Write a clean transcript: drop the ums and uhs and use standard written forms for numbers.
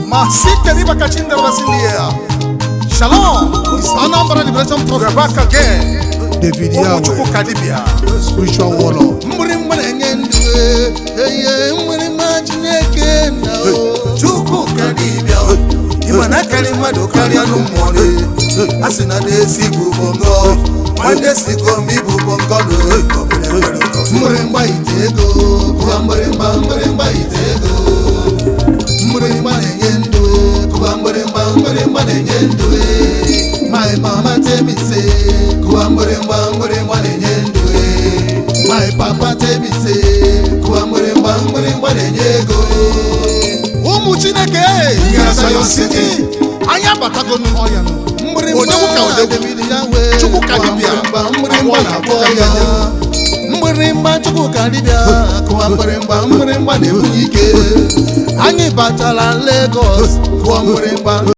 Masike Ribakachinda Basilia. Shalom. Anambra Liberation We're Prophet. back again. David Ụmụchukwu Yahweh. Kadibia. Spiritual warlord. Mgbịrịmgba na-enye ndụ, eye mgbịrịmgba Chineke na o. Chukwu ka dibịa, ịma na karị mmadụ karịa nụ mmụọ. A sị na na-esi bụ bongo, nwanne si kom ibu bongo. Mgbịrịmgba ite ego, kụwa mgbịrịmgba, mgbịrịmgba ite ego. Mgbịrịmgba na-enye ndụ, kụwa mgbịrịmgba, mgbịrịmgba na-enye ndụ. My mama tell me say, kụwa mgbịrịmgba, mgbịrịmgba na-enye ndụ. My papa tell me say, kụwa mgbịrịmgba, mgbịrịmgba na-enye ego. Ụmụ Chineke Ngara Zion City. Anyị abatagonu ọya nụ. Mgbịrịmgba. Odogwu ka odogwu. David Yahweh. Chukwu ka dibịa. Mgbịrịmgba, mgbịrịmgba na-akpọ ya mgbịrịmgba. Chukwu ka dibịa, kụwa mgbịrịmgba, mgbịrịmgba na-ebunye ike. Anyị batara Lagos, kụọ mgbịrịmgba.